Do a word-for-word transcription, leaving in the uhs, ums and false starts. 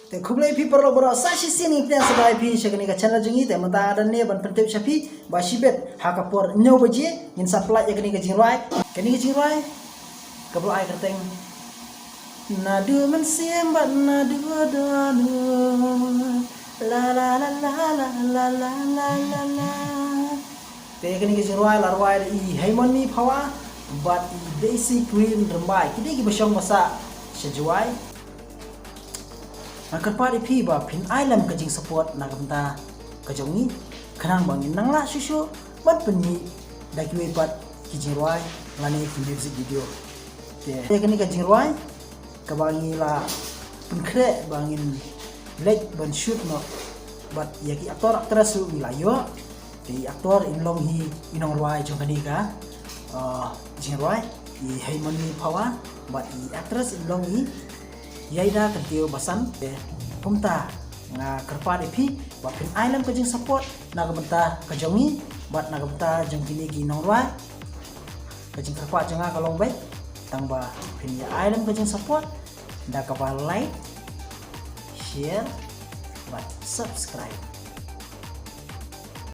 Te khublei phi paralok baroh, sa shisien ngin ïa sngewbha ïa phi sha kane ka channel jong ngi. Te mynta nga don ne ban pyntip sha phi ba shibit ha ka por hynñiew baje ngin sa plie ïa kane ka jingrwai. Kane ka jingrwai kaba la ai kyrteng Naduh Mynsiem bad Naduh Dohnud. La la la la la la la la la la. Te kane ka jingrwai la rwai da i Heimonmi Phawa bad i Daisy Queen Rymbai. Ki dei kiba shong ba sah sha Jowai. Nga kyrpad ïa phi ba phin ai lem ka jingsupport na ka bynta ka jong ngi, khnang ba ngin nang lah shuh shuh ban pynmih da kiwei pat ki jingrwai lane ki music video. Te kane ka jingrwai kaba ngi la pynkhreh ba ngin leit ban shoot noh bad ïa ki actor actress ruh ngi la ïoh. Te i actor in long hi i nongrwai jong kane ka, uh, jingrwai, i Heimonmi Phawa, bad i actress in long hi Yaida Kyntiew Basan. Te kumta nga kyrpad ïa phi ba phin ai lem ka jingsupport na ka bynta ka jong ngi bad na ka bynta jong kine ki nongrwai. Ka jingkyrpad jong nga ka long beit tang ba phin ïa ai lem ka jingsupport da kaba like, share bad subscribe.